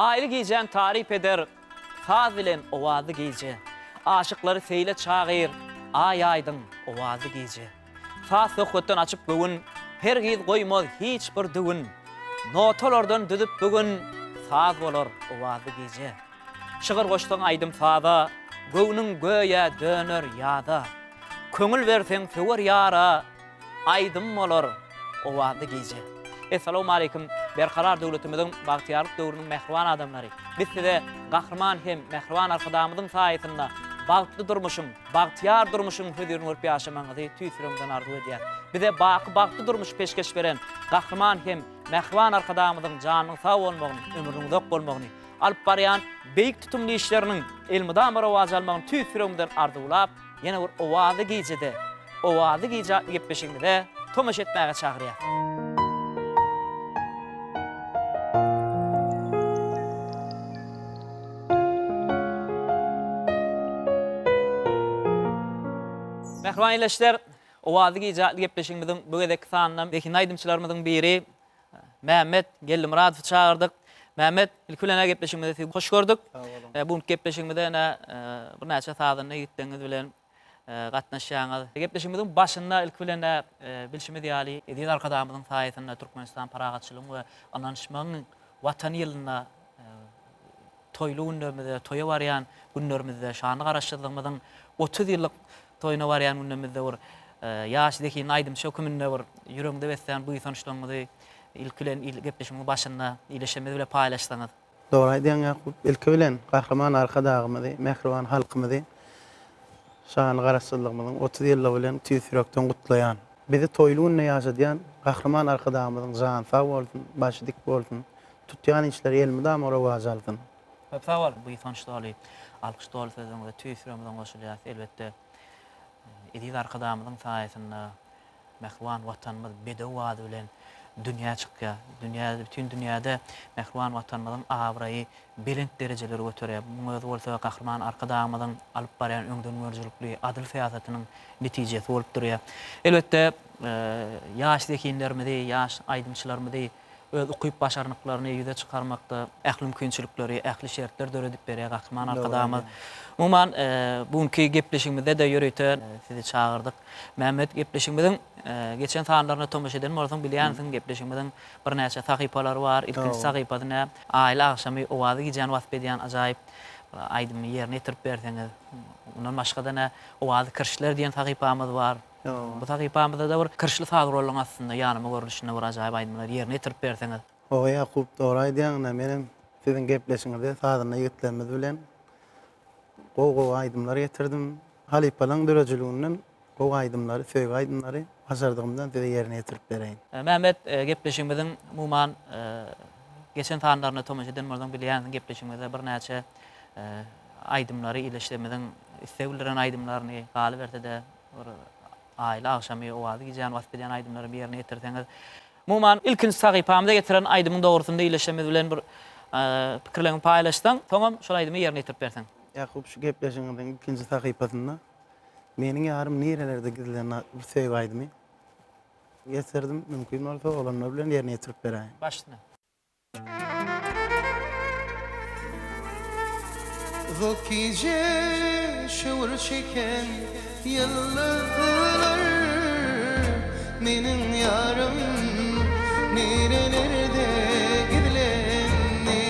Aýly gijäni taryp eder, Saz bilen owazly gije. Aşyklary seýle çagyr, Aý aýdyň, owazly gije. Saz-söhbetden açyp göwün, Hergiz goýmaz hiç bir düwün. Notalardan düzüp bu gün, Saz bolar owazly gije. Şygyr goşsaň aýdym-saza, Göwnüň göýä döner ýaza. Köňül berseň söwer ýara, Aýdym bolar owazly gije. Essalawmaleýkim Berkarar döwletimiziň bagtyýarlyk döwrüniň mähriban adamlary! Biz size Gahryman hem mähriban Arkadagymyzyň saýasynda bagtly durmuşyň, bagtyýar durmuşyň hözirini görüp ýaşamagyňyzy tüýs ýüregimizden arzuw edýäs. Bize baky bagtly durmuşy peşgeş beren Gahryman hem mähriban Arkadagymyzyň janynyň sag bolmagyny, ömrüniň uzak bolmagyny, alyp barýan beýik tutumly işleriniň elmydama rowaç almagyny tüýs ýüregimizden arzuwlap, Ýene bir owazly gijede Owazly gije atly gepleşigimize tomaşa etmäge çagyrýas. Mähriban ildeşler, Owazly gije atly gepleşigimiziň bu gezekki sanynda zehinli aýdymçylarymyzyň biri Mämmet Geldimyradowy çagyrdyk. Mämmet, ilki bilen-ä gepleşigimize sizi hoş gördük. Sag boluň. Bu günki gepleşigimize ene birnäçe sazanda ýigitleriňiz bilen gatnaşýaňyz. Gepleşigimiziň başynda ilki bilen-ä bilşimiz ýaly, eziz Arkadagymyzyň saýasynda Türkmenistan parahatçylygyň we ynanyşmagyň Watany ýylynda toýly günlerimizde, toýa barýan günlerimizde, şanly Garaşsyzlygymyzyň 30 ýyllyk toýuna barýan günlerimizde bir ýaş zehinli aýdymçy höküminde bir ýüregiňde beslän buýsançlaryňyzy ilki bilen gepleşigimiziň başynda ildeşlerimiz bilen paýlaşsaňyz. Dogry aýdýaň Ýakup. Ilki bilen Gahryman Arkadagymyzy, mähriban halkymyzy şanly Garaşsyzlygymyzyň 30 ýyllygy bilen tüýs ýürekden gutlaýan. Bizi toýly günde ýaşadýan Gahryman Arkadagymyzyň jany sag bolsun, başy dik bolsun, Tutýan işleri elmydama rowaç alsyn. Köp sag bol buýsanç doly, alkyş doly sözleriňize tüýs ýüregimizden goşulýas. Elbetde, eziz Arkadagymyzyň saýasynda mähriban Watanymyz bedew bady bilen dünýä çykýar. Dünýä, bütin dünýäde mähriban Watanymyzyň abraýy belent derejeleri göterýär. Munuň özi bolsa Gahryman Arkadagymyzyň alyp barýan öňdengörüjilikli, adyl syýasatynyň netijesi bolup durýar. Elbetde, ýaş zehinlerimizi, ýaş aýdymçylarymyzy öz ukyp-başarnyklaryny ýüze çykarmakda ähli mümkinçilikleri, ähli şertleri döredip berýär Gahryman Arkadagymyz. Umuman, bu günki gepleşigimizde-de ýörite sizi çagyrdyk. Mämmet, gepleşigimiziň geçen sanlaryna tomaşa eden bolsaň, bilýänsiň, gepleşigimiziň birnäçe sahypalary bar. Ilkinji sahypasy nä? Aýly agşamy owazly gijäni wasp edýän ajaýyp bir aýdymy ýerine ýetirip berseňiz. Mundan başga-da nä? Owazly kirişler diýen sahypamyz bar. Bu sahypamyzda-da bir kirişli saz guralyň astynda ýanama görnüşinde bir ajaýyp aýdymlary ýerine ýetirip berseňiz. Hawa Ýakup dogry aýdýaň ine menem siziň gepleşiňizde sazanda ýigitlerimiz bilen gowy gowy aýdymlar getirdim. Halypalaň döredijiliginden gowy aýdymlary söýgi aýdymlary başardygymdan size ýerine ýetirip bereýin. Mämmet gepleşigimiziň umuman geçen sanlaryna tomaşa eden bolsaň bilýänsiň gepleşigimizde birnäçe aýdymlary ildeşlerimiziň isleg bildiren aýdymlaryny galyberse-de Bir aýly agşamy, owazly gijäni wasp edýän aýdymlary bir ýerine ýetirseňiz. Umuman, ilkinji sahypamyza getiren aýdymyň dogrusynda ildeşlerimiz bilen bir pikirleriňi paýlaşsaň, soňam şol aýdymy ýerine ýetirip berseň. Ýakup şu gepleşigiňiziň ilkinji sahypasynda Meniň ýarym nirelerde gizlendi atly bir söýgi aýdymy getirdim. Mümkin bolsa oglanlar bilen ýerine ýetirip beräýiň. Baş üstüne. Uzak gije şöwür çeken ýyldyzlar Meniň ýarym nirelerde gizlendi?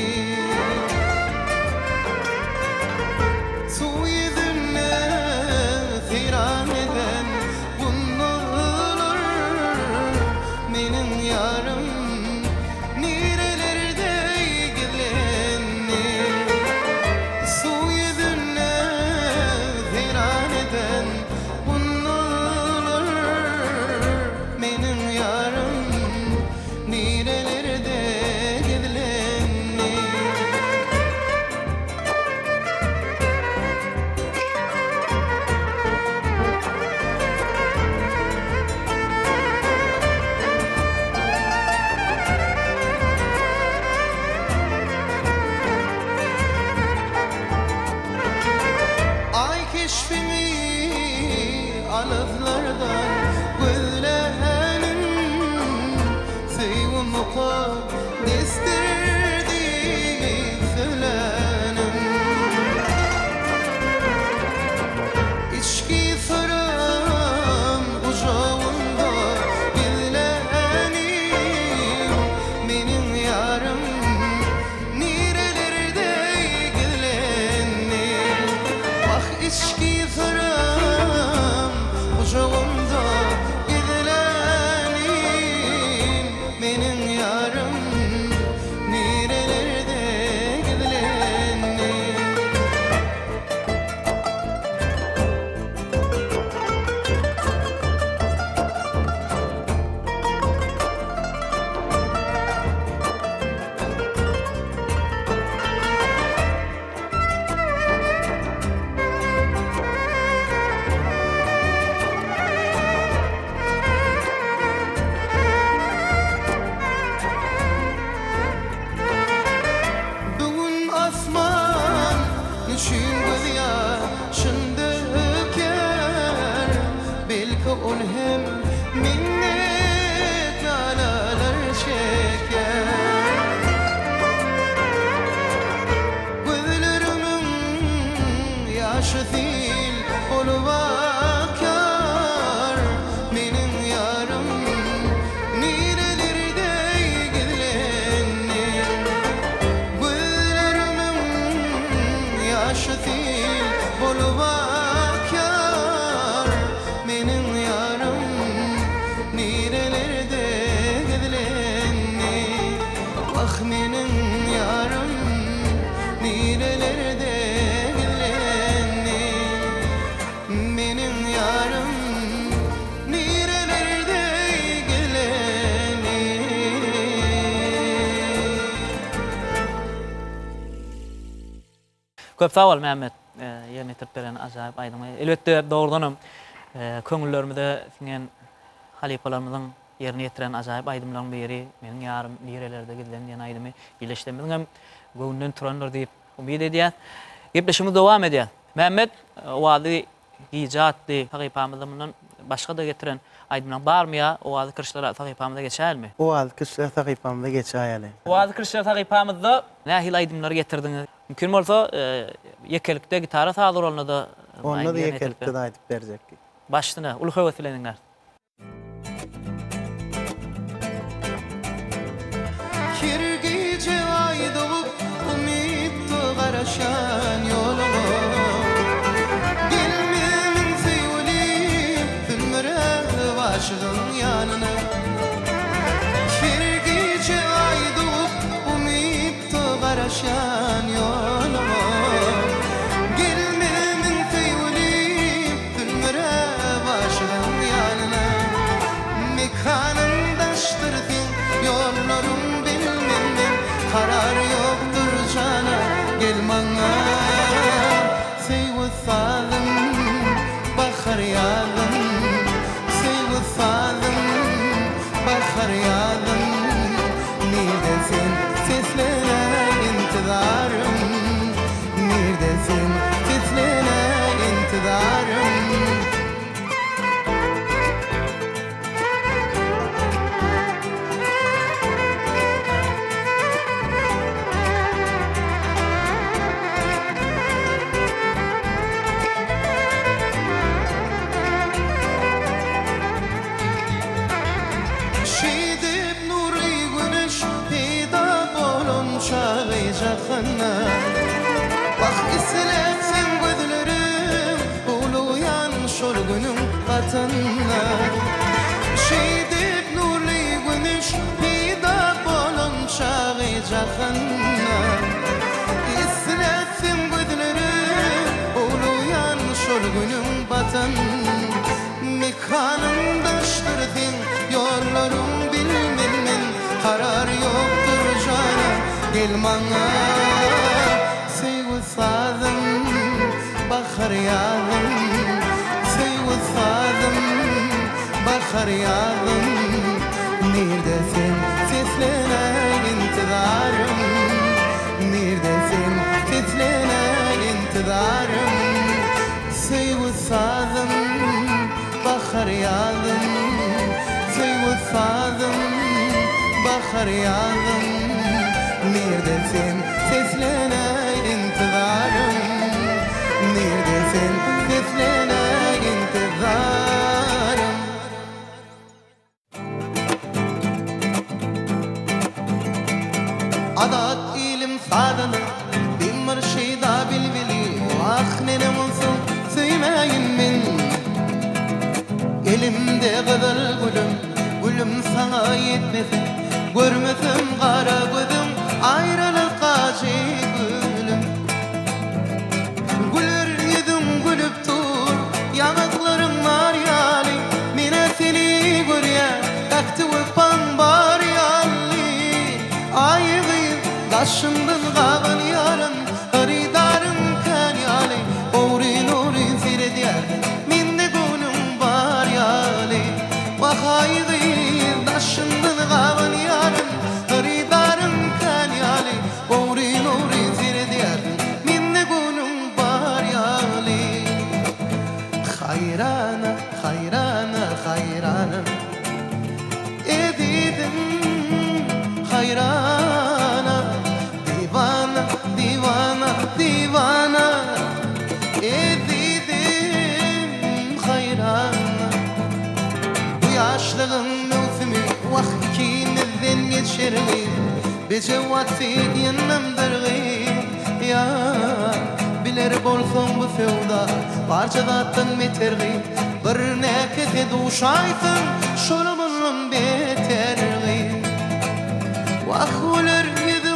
Suw ýüzünde seýran eden gunduzlar Meniň ýarym Nirelerde gizlendi? Suw ýüzünde seýran eden gunduzlar Meniň ýarym nirelerde? Meniň ýarym nirelerde gizlendi? Meniň ýarym nirelerde gizlendi? Köp sag bol Mämmet ýerine ýetirip beren ajaýyp aýdymy. Elbetde dogrudanam köňüllerimize siňen halypalarymyzyň ýerine ýetiren ajaýyp aýdymlaryň biri Meniň ýarym nirelerde gizlen diýen aýdymy ildeşlerimiziňem göwnünden turandyr diýip umyt edýäs. Gepleşigimizi dowam edýäs. Mämmet Owazly gije atly sahypamyzda mundan başga-da getiren aýdymlaryň barmy ýa Owazly kirişler sahypamyza geçäýelmi? Owazly kirişler sahypamyza geçäýeli. Owazly kirişler sahypamyzda nähili aýdymlary getirdiňiz? Mümkin bolsa, ýekelikde gitara saz guralynda-da Onda-da ýekelikde-de aýdyp berjek. Baş üstüne, uly höwes bilen diňläris. Her gije aý dogup, umytda garaşan ýoluňa. Gelmediň söýgülim, sülmüräp aşygyň ýanyna. Her gije aý dogup, umytda garaşan ýoluňa. Gelmediň söýgülim, Sülmüräp aşygyň ýanyna. Mekanyň daşdyr seň, ýollaryň bilmem men, Karar ýokdur jana, gel maňa. Söýgi sazym, bahar ýazym, Söýgi sazym, bahar ýazym, Nirde sen, seslenäý intizarym. Nirde sen, seslenäý intizarym. Şeýdip nurly güneş peýda bolan çagy jahanda. Wah, isläp seň gözleriň howlugýan şol günüň gatynda. Şeýdip nurly güneş peýda bolan çagy jahanda. Isläp seň gözleriň howlugýan şol günüň batyn. Mekanyň daşdyr seň, ýollaryň bilmen men, Karar ýokdur jana, gel maňa. Söýgi sazym, bahar ýazym, Söýgi sazym, bahar ýazym, Nirde sen, seslenäý intizarym, Nirde sen, seslenäý intizarym. Söýgi sazym, bahar ýazym, Söýgi sazym, bahar ýazym, Nirde sen, seslenäý intizarym, Nirde sen, seslenäý intizarym. Azat ilim sadalyk, men bir şeýda bilbili, Wah, neneň bolsa söýmäýin men. Elimde gyzyl gülüm, gülüm saňa ýetmese, Görmesem gara gözüň, aýralyk ajy gülüm. Güler ýüzüň gülüp dur, ýaňaklaryň nar ýaly, Men-ä seni görýän, ähti wepaň bar ýaly. Aý gyz, daşyňdan gabanýaryn, Hyrydaryň kän ýaly, Ogryn-ogryn seredýärsiň, Mende göwnüň bar ýaly. Wah, aý gyz, daşyňdan gabanýaryn, Hyrydaryň kän ýaly, Ogryn-ogryn seredýärsiň, Mende göwnüň bar ýaly. Haýrana, haýrana, haýrana, Ezizim, haýrana, Diwana, diwana, diwana, Ezizim, haýrana. Bu ýaşlygyň möwsümi, Wah, ikimizden geçer gyz. Bejew aty ýyndamdyr gyz, ýar. Biler bolsaň bu söwda barja zatdan beter gyz. Bir näkese duşaýsaň, şola mundan beter gyz. Wah, güler ýüzüň.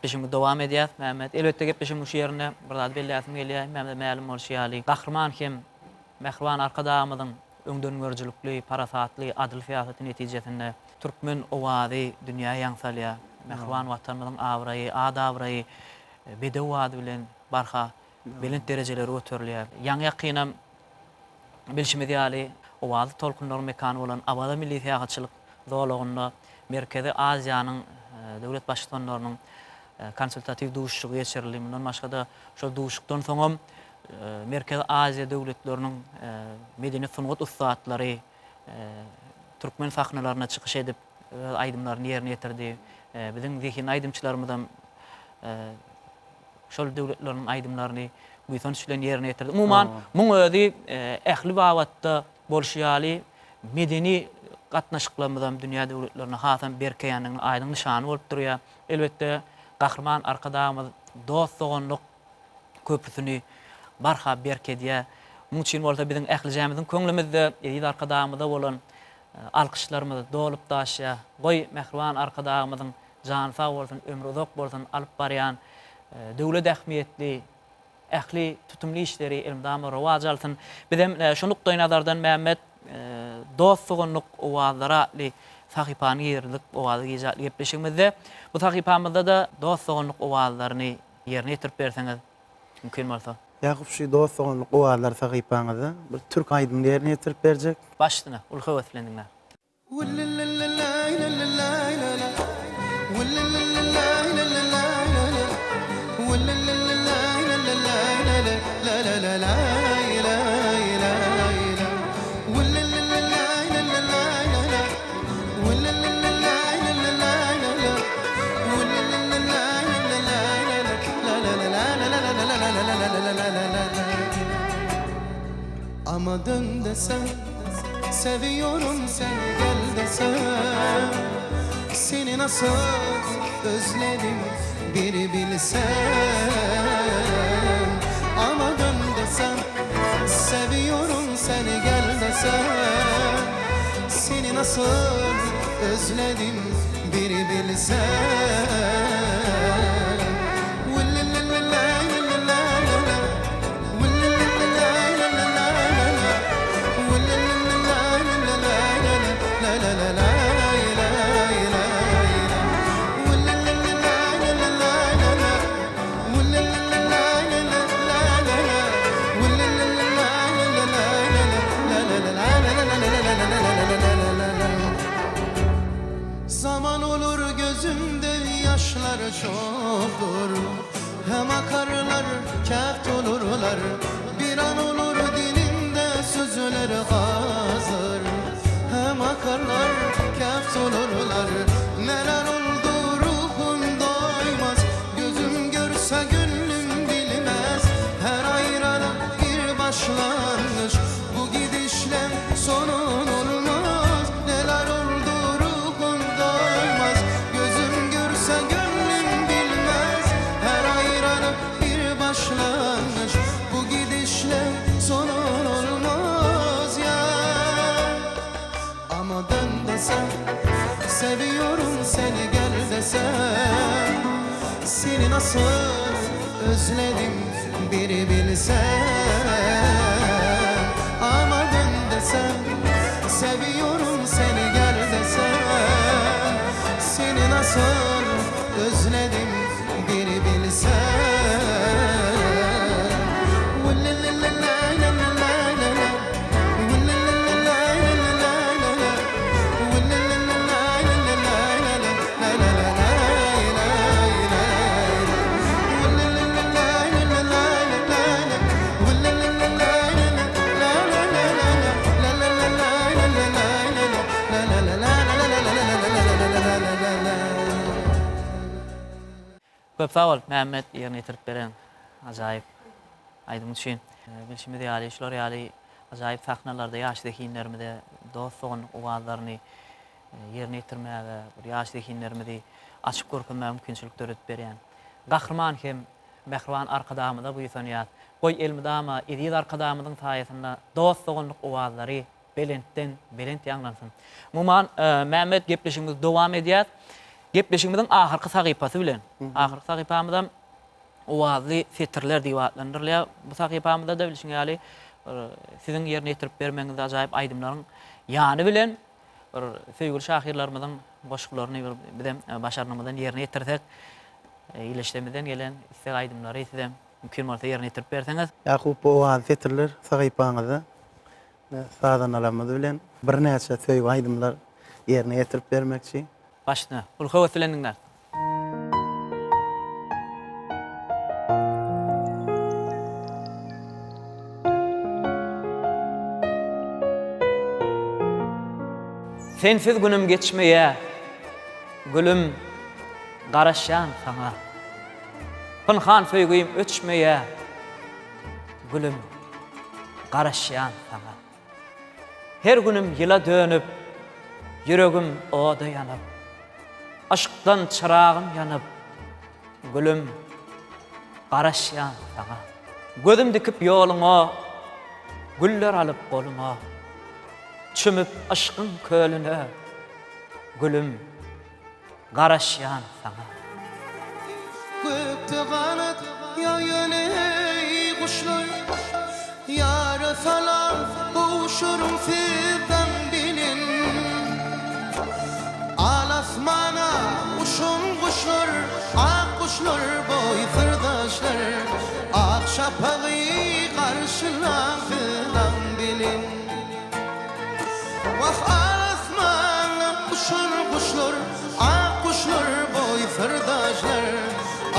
Gepleşigimizi dowam edýäs, Mämmet. Elbetde gepleşigimiziň şu ýerinde bir zady belläsim gelýär. Hemmämize mälim bolşy ýaly, Gahryman hem mähriban Arkadagymyzyň öňdengörüjilikli, parasatly, adyl syýasaty netijesinde türkmen owazy dünýä ýaň salýar. Mähriban Watanymyzyň abraýy, at-abraýy bedew bady bilen barha belent derejelere göterilýär. Ýaňy-ýakynam Bilşimiz ýaly, owazly tolkunlaryň mekany bolan Awaza milli syýahatçylyk zolagynda Merkezi Aziýanyň döwlet Baştutanlarynyň konsultatiw duşuşygy geçirildi. Mundan başga-da, şol duşuşykdan soňam Merkezi Aziýa döwletleriniň medeniýet-sungat ussatlary türkmen sahnalarynda çykyş edip, öz aýdymlaryny ýerine ýetirdi. Biziň zehinli aýdymçylarymyzam şol döwletleriniň aýdymlaryny buýsanç bilen ýerine ýetirdi. Umuman, muň özi ähli babatda bolşy ýaly, medeni gatnaşyklarymyzam dünýä döwletlerine hasam berkeýändiginiň aýdyň nyşany bolup durýar. Elbetde, Gahryman Arkadagymyz dost-doganlyk köprüsini barha berkedýär. Muň üçin bolsa biziň ählijämiziň köňlümizde eziz Arkadagymyza bolan alkyşlarymyz dolup-daşýar. Goý, mähriban Arkadagymyzyň Jany sag bolsun, ömri uzak bolsun, alyp barýan döwlet ähmiýetli ähli tutumly işleri elmydama rowaç alsyn. Bizem şu nukdaýnazardan Mämmet dost-doganlyk owazlary atly sahypany girizdik Owazly gije atly gepleşigimizde. Bu sahypamyzda-da dost-doganlyk owazlaryny ýerine ýetirip berseňiz mümkin bolsa. Ýakup şu dost-doganlyk owazlary sahypaňyzda bir türk aýdymyny ýerine ýetirip berjek. Baş üstüne, uly höwes bilen diňläp. Ama dön desem Seviyorum seni gel desem Seni nasıl özledim bir bilsen Ama dön desem Seviyorum seni gel desem Seni nasıl özledim bir bilsen Zaman olur gözümde yaşlar çoktur Hem akarlar keft olurlar Bir an olur dilimde sözler hazır Hem akarlar keft olurlar Neler oldu ruhum doymaz Gözüm görse gönlüm bilmez Her ayrılık bir başlangıç Bu gidişle sonun olmaz Neler oldu ruhum doymaz Gözüm görse gönlüm bilmez Her ayrılık bir başlangıç Bu gidişle sonun olmaz ya Ama dön desem Seviyorum seni gel desem Seni nasıl özledim bir bilsen Ama dön desem Seviyorum seni gel desem Seni nasıl özledim bir bilsen Köp sag bol Mämmet ýerine ýetirip beren ajaýyp aýdymyň üçin. Bilşimiz ýaly şular ýaly ajaýyp sahnalarda ýaş zehinlerimize dost-doganlyk owazlaryny ýerine ýetirmäge, bir ýaş zehinlerimizi açyp görkezmäge mümkinçilik döredip berýän Gahryman hem Mähriban Arkadagymyza buýsanýas. Goý elmydama eziz Arkadagymyzyň saýasynda dost-doganlyk owazlary belentden belent ýaňlansyn. Umuman, Mämmet gepleşigimizi dowam edýäs. Gepleşigimiziň ahyrky sahypasy bilen, ahyrky sahypamyzam Owazly setirler diýip atlandyrylýar. Bu sahypamyzda-da bilşiň ýaly bir siziň ýerine ýetirip bermegiňizde ajaýyp aýdymlaryň ýany bilen bir söýgüli şahyrlarymyzyň goşgularyny bir bizem başarnygymyzdan ýerine ýetirsek, ildeşlerimizden gelen isleg aýdymlary sizem mümkin bolsa ýerine ýetirip berseňiz. Ýakup bu owazly setirler sahypaňyzda sazandalarymyz bilen birnäçe söýgi aýdymlar ýerine ýetirip bermekçi. Başyna uly höwes bilen diňläris. Sensiz günüm geçmeýä gülüm garaşýan saňa. Pynhan söýgim öçmeýä gülüm garaşýan saňa. Her günüm ýyla dönüp, ýüregim oda ýanyp, Yşkdan çyragym ýanyp, gülüm, garaşýan saňa. Gözüm dikip ýoluňa, güller alyp goluma, Çümüp yşkyň kölüne, gülüm, Garaşýan saňa. Gökde ganat ýaýan eý guşlar, Ýara salam gowşuryň siz daň bilen. Al asmana uçan guşlar, Ak guşlar boý syrdaşlar, Ak şapagy garşylaň siz daň bilen. Wah asmanda uçan guşlar, Ak guşlar boý syrdaşlar,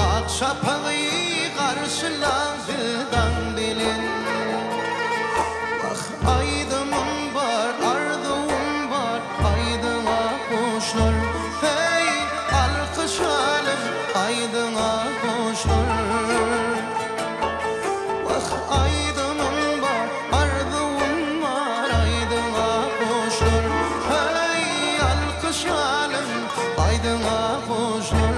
Ak şapagy garşylaň siz daň bilen. Wah aýdymym bar, arzuwym bar, Aýdyň ak guşlar, Heý, alkyş alyň, aýdyň ak guşlar. Wah aýdymym bar, Arzuwym bar aýdyň ak guşlar, Heý, alkyş alyň, aýdyň ak guşlar.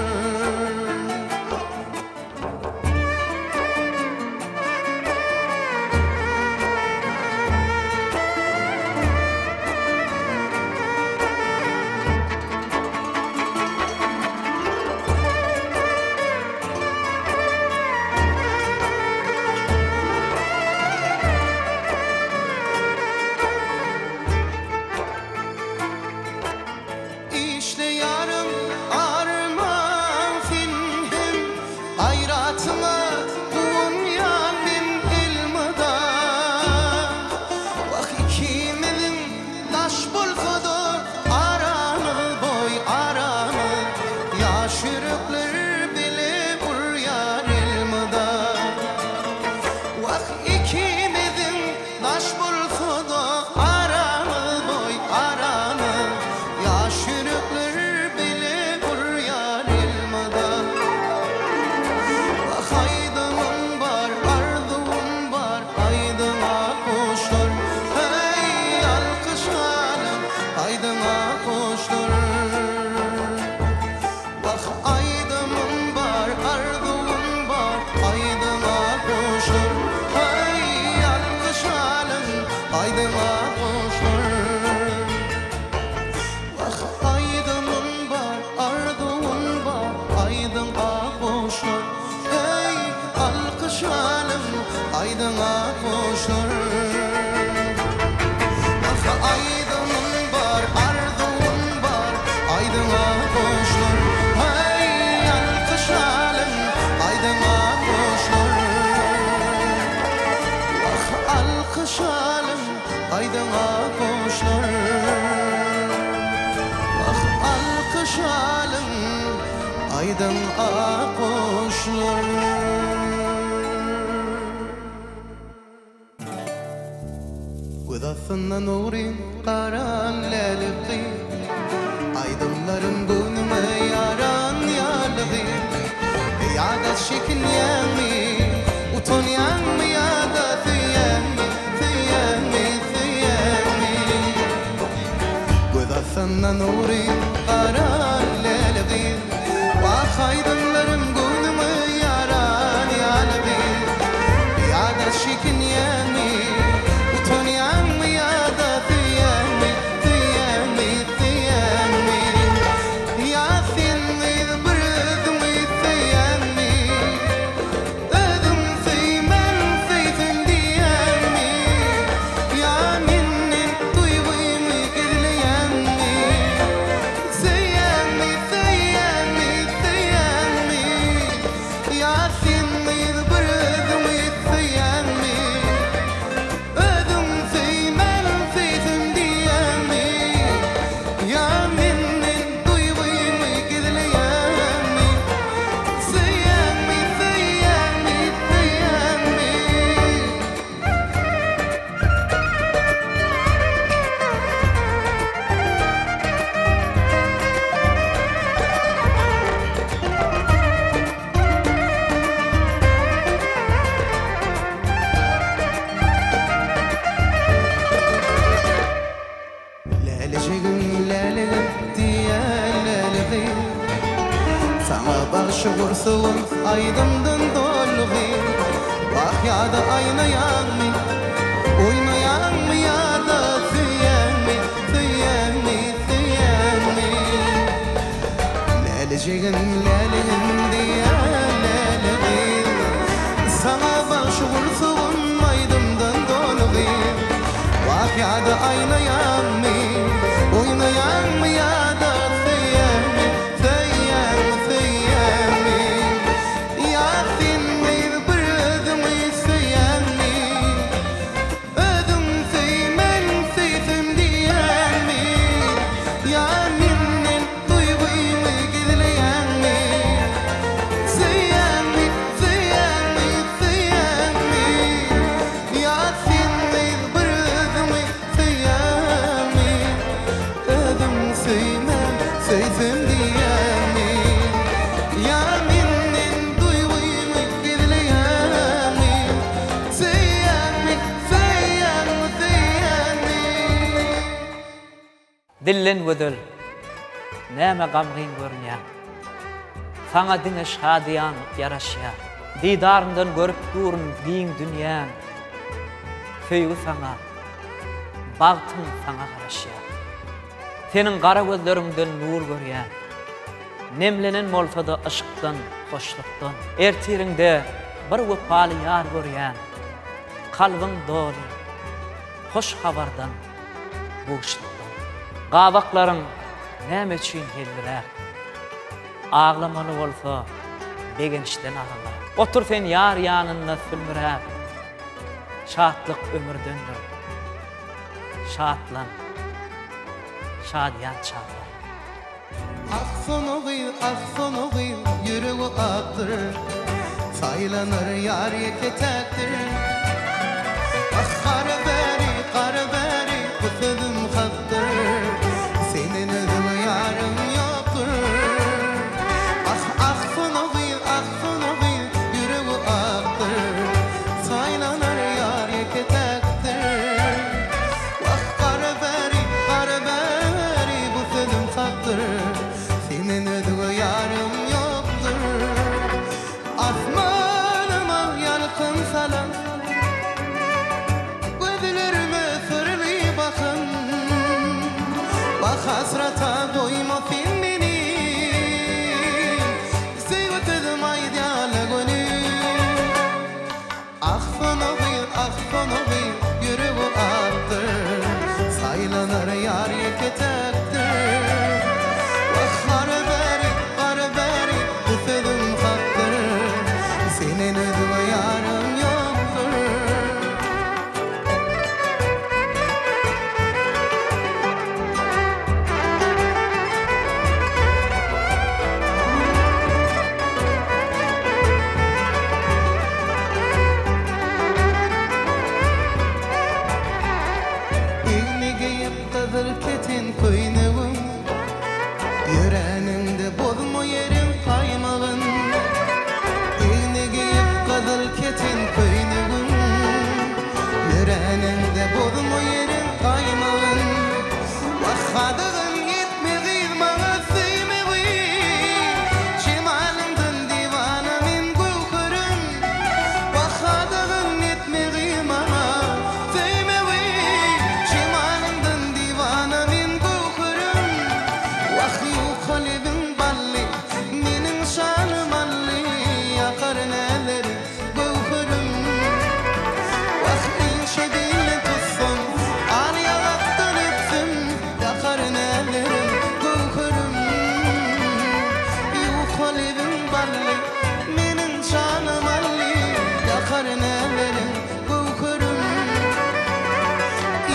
Işleýärin arman sen hem gaýratyňa guwanýan men elmydam. Wah ikimiziň daş bolsa-da aramyz boý aramyz ýaş ýürekler bile urýar elmydam. Wah ikimiziň daş bolsa-da aramyz boý aramyz Ýaş ýürekler bile urýar elmydam. Wah aýdymym bar arzuwym bar aýdyň ak guşlar Heý alkyş alyň aýdyň ak guşlar. Wah aýdymym bar, arzuwym bar, aýdyň ak guşlar, Haý, alkyş alyň, aýdyň ak guşlar. Wah aýdymym bar, arzuwym bar, aýdyň ak guşlar, Heý, alkyş alyň, aýdyň ak guşlar. Wah aýdymym bar, arzuwym bar, aýdyň ak guşlar, Haý, alkyş alyň, aýdyň ak guşlar. Wah, alkyş alyň, aýdyň ak guşlar. Wah, alkyş alyň, aýdyň ak guşlar. Göz astynda nury garan lälik gyz, Aýdymlarym göwnüňe ýaran ýaly gyz. Ýa-da çekinýäňmi, utanýaňmy ýa-da söýýäňmi, söýýäňmi, söýýäňmi? Göz astynda nury garan läli gyz, Wah, aýdymlarym göwnüňe ýaran ýaly gyz. Ýa-da çekinýäňmi, utanýaňmy ýa-da söýýäňmi, söýýäňmi, söýýäňmi? Ýa sen. aýnaýaňmy, oýnaýaňmy ýa-da söýýäňmi, söýýäňmi, söýýäňmi? Lälejigim, läligim diýýän läle gyz, Saňa bagşy gursagym aýdymdan doly gyz. Wah ýa-da aýnaýaňmy, oýnaýaňmy ýa-da söýýäňmi, söýýäňmi, söýýäňmi? Ýa sen gyz bir özüňi söýýäňmi? Özüň söý, men söýsem diýýäňmi? Ýa menden duýgyňy gizleýäňmi? Söýýäňmi, söýýäňmi, söýýäňmi? Ýa sen gyz bir özüňi söýýäňmi? Özüň söýmän, söýsem diýýäňmi? Ýa menden duýgyňy gizleýäňmi? Söýýäňmi, söýýäňmi, söýýäňmi? Dillen gözel, näme gamgyn görünýäň? Saňa diňe şadyýanlyk ýaraşýar. Didaryňdan görüp durun giň dünýäň. Söýgi saňa, bagtyň saňa garaşýar. Seniň gara gözleriňden nur görýän. Nemlenen bolsa-da yşkdan, hoşlukdan. Ertiriňde bir wepaly ýar görýän. Kalbyň doly hoş habardan, buşlukdan. Gabaklaryň näme üçin helliräk? Aglamaly bolsa, begençden agla. Otur sen ýar ýanynda sülmüräp. Şatlyk ömürdendir. Şatlan, şadyýan çaglar. Ah sona gyz, ah sona gyz, ýüregi akdyr, Saýlanar ýar ýeke-täkdir. Ah gara bäri, gara bäri, bu sözüm hakdyr, Senden özge ýarym ýokdur. Ah, ah sona gyz, ah sona gyz, ýüregi akdyr, Saýlanar ýar ýeke-täkdir. Wah, gara bäri, gara bäri, bu sözüm hakdyr, Senden özge ýarym ýokdur. Asmanyma ýalkym salan, Gözlerime syrly bakan, Wah, hasrata goýma sen meni, Söýgi sözüm aýdýan-a göni. Ah sona gyz, ah sona gyz, ýüregi akdyr, Saýlanar ýar ýeke-täkdir. Wah, gara bäri, gara bäri, bu sözüm hakdyr, Senden özge ýarym ýokdur. Egne geýip gyzyl keten köýnegin, Ýöräniňde bozma ýeriň gaýmagyn. Egne geýip gyzyl keten köýnegin, Ýöräniňde bozma ýeriň gaýmagyn. Wah, gadygyň ýetme gyz maňa söýmegi, Jemalyňdan diwana men göwherim. Wah, gadygyň ýetme gyz maňa söýmegi, Jemalyňdan diwana men göwherim. Wah, ýuka lebiň bally, meniň şanym ally, Ýakar näleri göwherim. Wah, inçe billi tutsam, al ýaňakdan öpsem, Ýakar nälerim, göwherim. Ýuka lebiň bally, meniň janym ally, Ýakar nälerim, göwherim.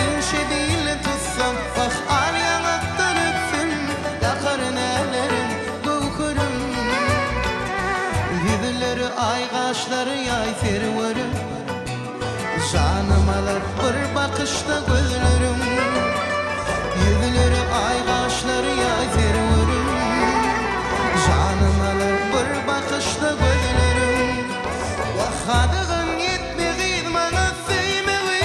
Inçe billi tutsam, wah, al ýaňakdan öpsem, Ýakar nälerim, göwherim. Ýüzleri aý, gaşlary ýaý serwerim. Janym alar bir bakyşda gözleriň. Ýüzleri aý, gaşlary ýaý serwerim. Janym alar bir bakyşda gözleriň. Wah, gadygyň ýetme gyz maňa söýmegi.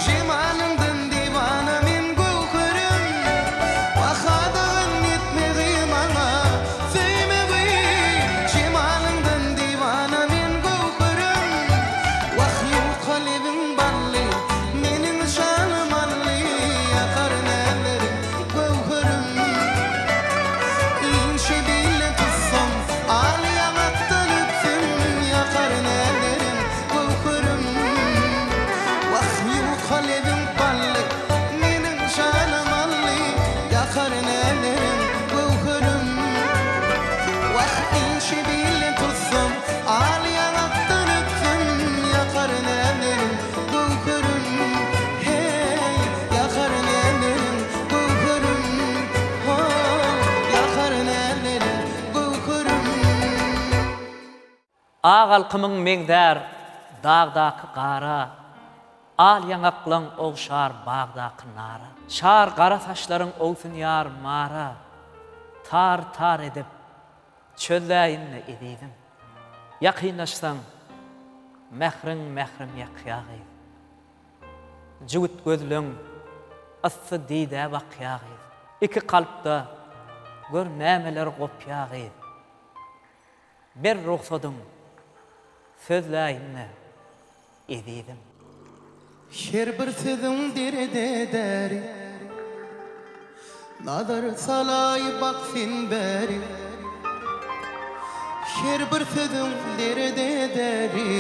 Jemalyňdan diwana men göwherim. Wah, gadygyň ýetme gyz maňa söýmegi. Jemalyňdan diwana men göwherim. Wah. Ak alkymyň meňzär dagdaky gara, Al ýaňaklaň ogşar bagdaky nara. Şar gara saçlaryň owsunýar mara, Tar-tar edip, çözläýin-le ezizim. Ýakynlaşsaň, mähriň mährim ýakýa gyz. Jübüt gözleň yssy didä bakýa gyz. Iki kalpda gör nämeler gopýa gyz. Ber rugsadyň, sözläýin-le, ezizim. Her bir sözüň derede däri. Nazar salaý bak sen bäri. Her bir sözüň derede däri.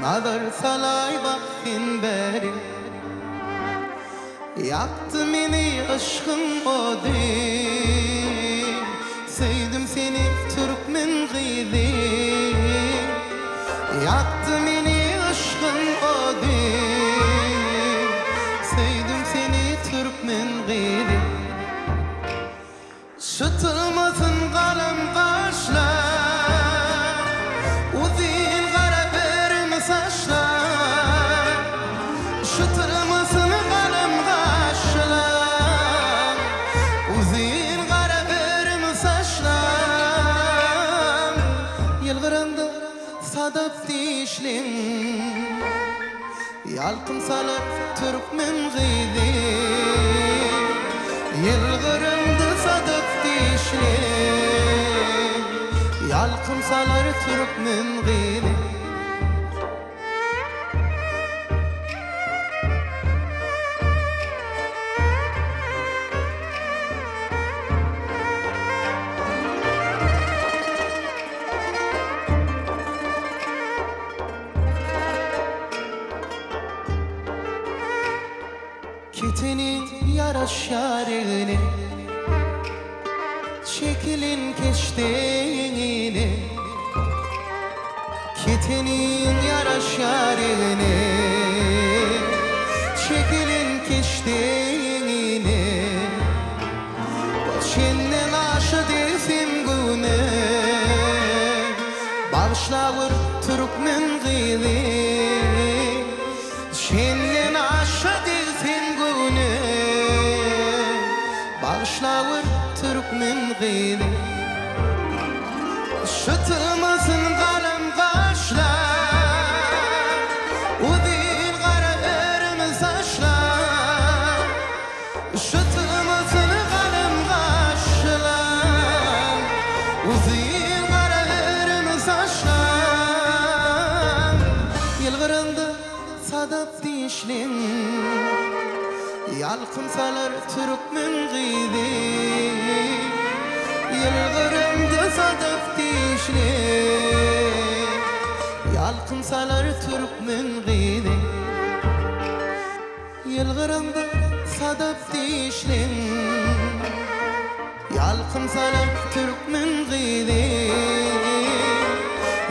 Nazar salaý bak sen bäri. Ýakdy meni yşkyň ody. Söýdüm seni türkmen gyzy. Ýakdy meni yşkyň ody. Söýdüm seni türkmen gyzy. Çytylmasyn galam gaşlar, Uzyn gara örüm saçlar. Çytylmasyn galam gaşlar, Uzyn gara örüm saçlar. Ýylgyranda sadap dişliň. Ýalkym salar türkmen gyzy. Ýylgyryndy sadyk dişli. Ýalkym salar türkmen gyzy. Keteniň ýaraşýar egne, Çekilen keşde ýeňine. Keteniň ýaraşýar egne, Çekilen keşde ýeňine. Çenden aşa degsin göwne, Bagyşlawur türkmen gyzy. Çenden aşa degsin göwne, Bagyşlawur türkmen gyzy. Şytylmasyn galam gaşlar, Uzyn gara örüm saçlar. Şytylmasyn galam gaşlar, Uzyn gara örüm saçlar. Ýylgyranda sadap dişliň, Ýalkym salar türkmen gyzy. Ýylgyranda sadap dişliň, Ýalkym salar türkmen gyzy. Ýylgyranda sadap dişliň, Ýalkym salar türkmen gyzy.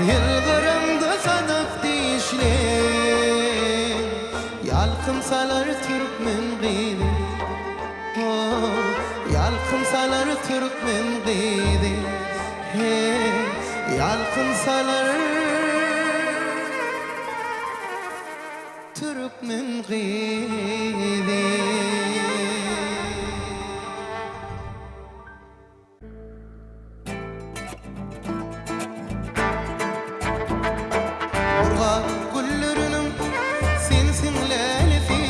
Ýylgyranda sadap dişliň, Ýalkym salar türkmen gyzy. Ho, ýalkym salar türkmen gyzy. He, ýalkym salar. Türkmen gyzy. Murgap gülleriniň sensiň lälesi,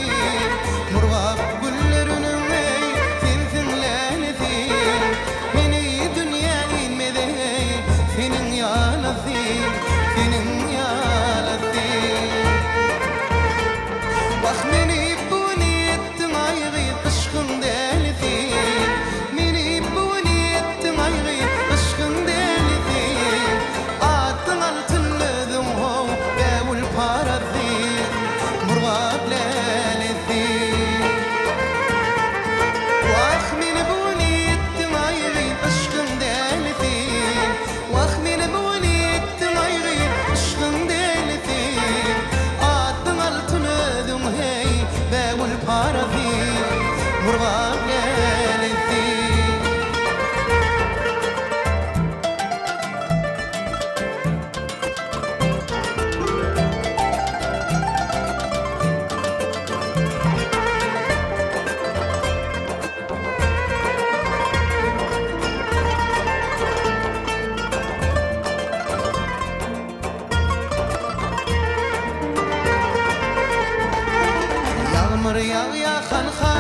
Murgap gülleriniň eý, sensiň lälesi. Meni dünýä inmez eý, seniň ýalysy, Seniň ýalysy. Wah meni bu gün etdiň aý gyz yşkyň dälisi Meni bu gün etdiň aý gyz yşkyň dälisi Adyň altyn özüň how bägül parasy Murgap lälesi Wah meni bu gün etdiň aý gyz yşkyň dälisi Wah meni bu gün etdiň aý gyz yşkyň dälisi. hanha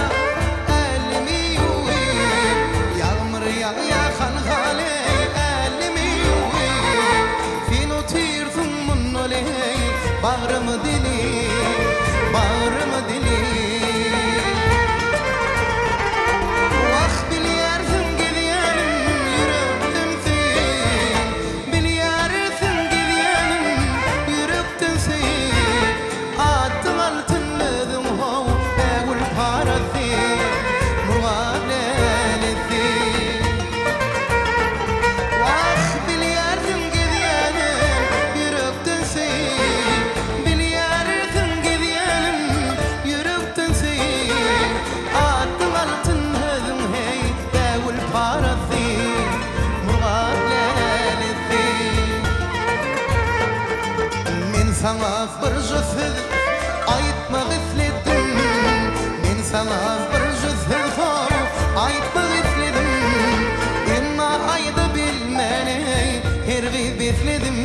älemi ýuwup Ýagmyr ýagýa hanha leý älemi ýuwup Sen otyrsyň munda leý bagrymy dilip Bagrymy dilip Wah bilýärsiň gezýänim ýürekden söýüp Bilýärsiň gezýänim ýürekden söýüp Adyň altyn özüň how bägül parasy Murgap lälesi Wah bilýärsiň gezýänim ýürekden söýüp Bilýärsiň gezýänim ýürekden söýüp Adyň altyn özüň heý bägül parasy Murgap lälesi Men saňa birje söz aýtmak isledim Men saňa birje söz how aýtmak isledim Emma aýda bilmän eý her gyz besledim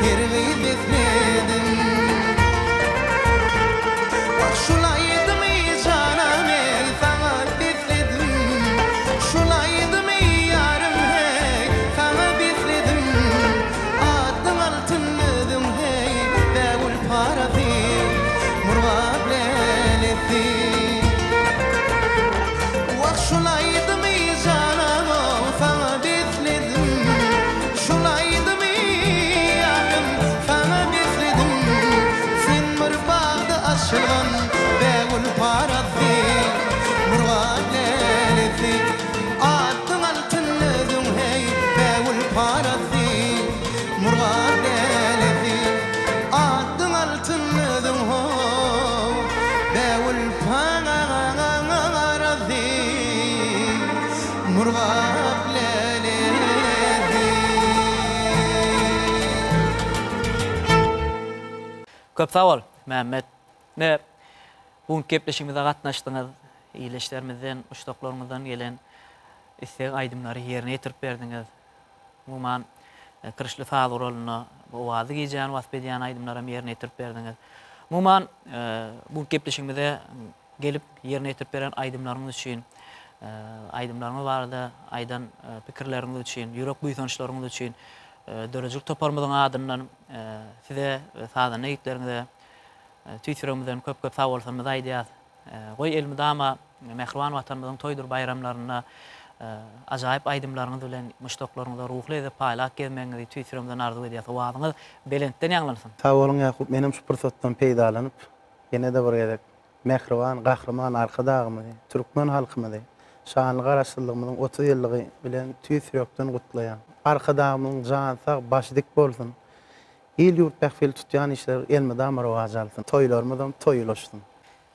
Her gyz besledim Wah şul aýdymy janam eý saňa besledim Şul aýdymy ýarym heý saňa besledim Adyň altyn özüň heý bägül parasy Murgap lälesi Wah şul aýdymy janam-ow saňa besledim Şul aýdymy ýarym saňa besledim Sen bir bagda açylan bägül parasy Murgap lälesi Adyň altyn özüň heý bägül parasy Murgap lälesi Adyň altyn özüň how bägül parasy Murgap lälesi. Köp sag bol, Mämmet. Ine, bu günki gepleşigimize gatnaşdyňyz. Ildeşlerimizden, muşdaklaryňyzdan gelen isleg aýdymlary ýerine ýetirip berdiňiz. Umuman, kirişli saz guralynda bu owazly gijäni wasp edýän aýdymlaram ýerine ýetirip berdiňiz. Umuman, bu günki gepleşigimize gelip ýerine ýetirip beren aýdymlaryňyz üçin, aýdymlaryňyz barada aýdan pikirleriňiz üçin, ýürek buýsançlaryňyz üçin döredijilik toparymyzyň adyndan size we sazanda ýigitleriňize tüýs ýüregimizden köp-köp sagbolsunymyzy aýdýas. Goý, elmydama mähriban Watanymyzyň toýdur baýramlarynda ajaýyp aýdymlaryňyz bilen muşdaklaryňyza ruhly lezzet paýlap gezmegiňizi tüýs ýüregimizden arzuw edýäs. Owazyňyz belentden ýaňlansyn! Sag boluň Ýakup, menem şu pursatdan peýdalanyp, ýene-de bir gezek mähriban Gahryman Arkadagymyzy, türkmen halkymyzy şanly Garaşsyzlygymyzyň 30 ýyllygy bilen tüýs ýürekden gutlaýan. Arkadagymyzyň jany sag, başy dik bolsun! Il-ýurt bähbitli tutýan işleri elmydama rowaç alsyn! Toýlarymyzam toý ulaşsyn!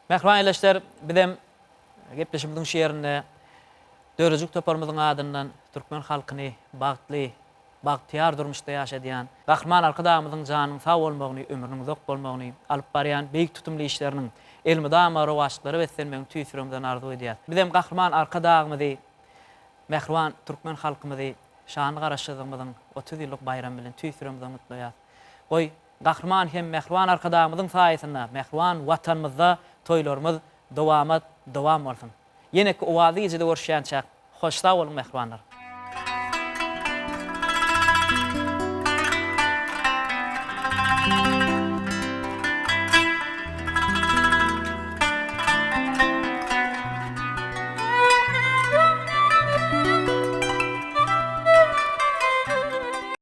Mähriban ildeşler, bizem gepleşigimiziň şu ýerinde döredijilik toparymyzyň adyndan türkmen halkyny bagtly, bagtyýar durmuşda ýaşadýan Gahryman Arkadagymyzyň janynyň sag bolmagyny, ömrüniň uzak bolmagyny, alyp barýan beýik tutumly işleriniň elmydama rowaçlyklara beslenmegini tüýs ýüregimizden arzuw edýäris. Bizem Gahryman Arkadagymyzy, mähriban türkmen halkymyzy şanly Garaşsyzlygymyzyň 30 ýyllyk baýramy bilen tüýs ýüregimizden gutlaýarys. Goý, Gahryman hem mähriban Arkadagymyzyň saýasynda mähriban Watanymyzda toýlarymyz dowamat dowam bolsun! Ýeneki owazly gijede görüşýänçäk, hoş sag boluň mähribanlar!